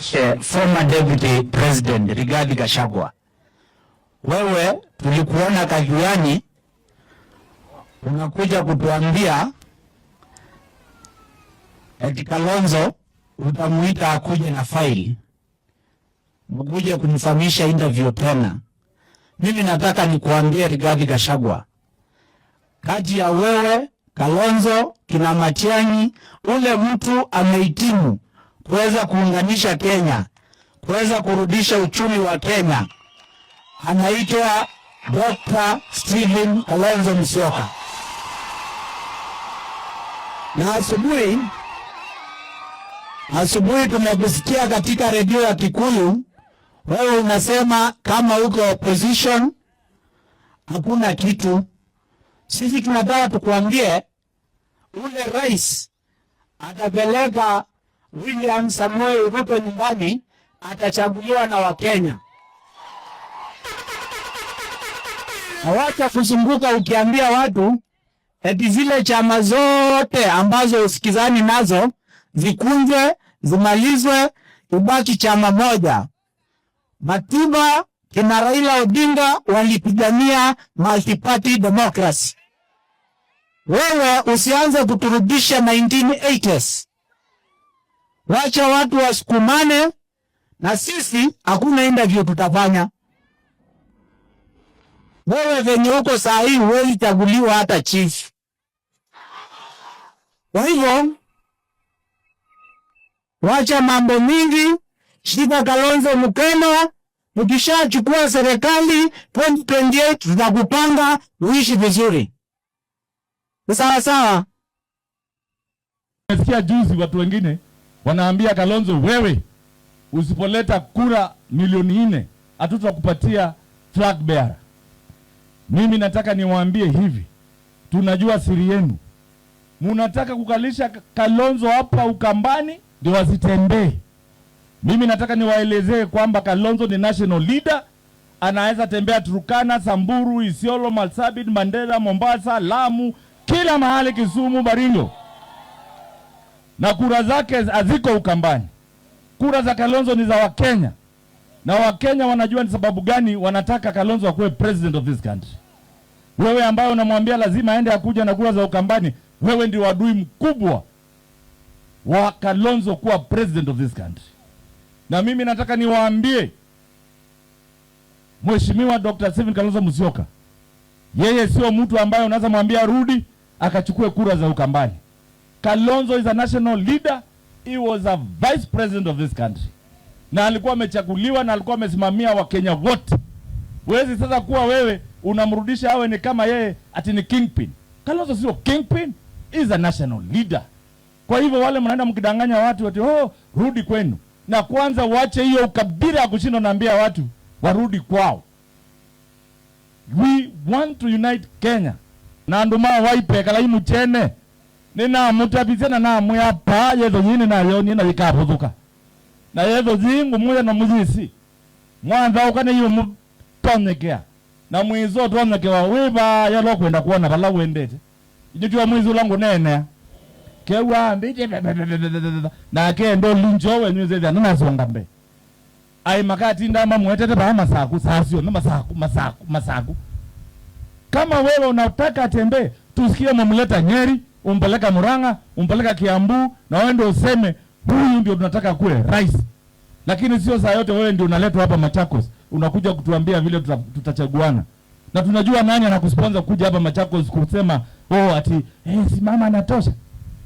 Former Deputy President Rigathi Gachagua, wewe tulikuona Kaviani unakuja kutuambia eti Kalonzo utamuita akuje na faili mkuje kunifahamisha interview tena. Mimi nataka nikuambie Rigathi Gachagua, kati ya wewe Kalonzo kina Matiang'i, ule mtu amehitimu kuweza kuunganisha Kenya, kuweza kurudisha uchumi wa Kenya, anaitwa Dr. Stephen Kalonzo Musyoka. Na asubuhi tumekusikia katika redio ya Kikuyu, wewe unasema kama uko opposition hakuna kitu. Sisi tunataka tukuambie ule rais atapeleka William Samoei Ruto nyumbani, atachaguliwa na Wakenya. Hawacha kuzunguka ukiambia watu eti zile chama zote ambazo usikizani nazo zikunjwe, zimalizwe, ibaki chama moja. Matiba kina Raila Odinga walipigania multi-party democracy. Wewe usianze kuturudisha 1980s. Wacha watu wasukumane na sisi, hakuna interview tutafanya. Wewe venye uko saa hii huwezi chaguliwa hata chief. Kwa hivyo wacha mambo mingi, shika Kalonzo mkono. Ukishachukua serikali 2028 tutakupanga uishi vizuri. Sawa sawa. Nimesikia juzi watu wengine wanaambia Kalonzo, wewe usipoleta kura 4 milioni hatutakupatia flag bearer. Mimi nataka niwaambie hivi, tunajua siri yenu. Munataka kukalisha Kalonzo hapa Ukambani ndio wasitembee. Mimi nataka niwaelezee kwamba Kalonzo ni national leader, anaweza tembea Turkana, Samburu, Isiolo, Marsabit, Mandera, Mombasa, Lamu, kila mahali, Kisumu, Baringo, na kura zake haziko Ukambani. Kura za Kalonzo ni za Wakenya, na Wakenya wanajua ni sababu gani wanataka Kalonzo akuwe president of this country. Wewe ambaye unamwambia lazima aende akuja na kura za Ukambani, wewe ndio adui mkubwa wa Kalonzo kuwa president of this country. Na mimi nataka niwaambie Mheshimiwa Dr. Stephen Kalonzo Musyoka, yeye sio mtu ambaye unaweza mwambia rudi akachukue kura za Ukambani. Kalonzo is a national leader, he was a vice president of this country, na alikuwa amechaguliwa na alikuwa amesimamia Wakenya wote. Huwezi sasa kuwa wewe unamrudisha awe ni kama yeye ati ni kingpin. Kalonzo sio kingpin, he is a national leader. Kwa hivyo wale mnaenda mkidanganya watu ati oh, rudi kwenu, na kwanza uache hiyo ukabila ya kushinda, naambia watu warudi kwao. We want to unite Kenya na andu ma waipekala imuchene ninamutapithia na namwia yetho nyini nayo nina yikabuthuka na yetho zingu muya na muzisi mwanthauka niyo mutonyekea na mwizo utonyekewa wiva yalo kwenda kuona vala wendete inyutiwa mwizi ula ngunenea kewa mbite nake ndo lunjo wenyuzethia nanasonga mbe ai makatinda mamwetete paa masaku sasio na masaku masaku masaku. Kama wewe unataka atembee, tusikie umemleta Nyeri, umpeleka Murang'a, umpeleka Kiambu, na wewe ndio useme huyu ndio tunataka kuwe rais. Lakini sio saa yote wewe ndio unaletwa hapa Machakos, unakuja kutuambia vile tutachaguana. Na tunajua nani anakusponsor kuja hapa Machakos kusema oh, ati simama anatosha.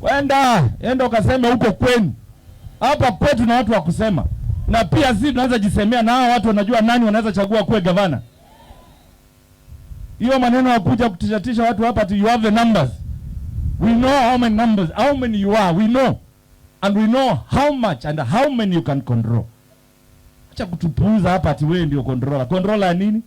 Wenda, enda ukaseme huko kwenu. Hapa kwetu na watu wa kusema. Na pia sisi tunaweza jisemea na hao watu wanajua nani wanaweza chagua kuwe gavana. Hiyo maneno ya kuja kutishatisha watu hapa ati you have the numbers. We know how many numbers, how many you are, we know. And we know how much and how many you can control. Acha kutupuuza hapa ati wewe ndio controller. Controller ya nini?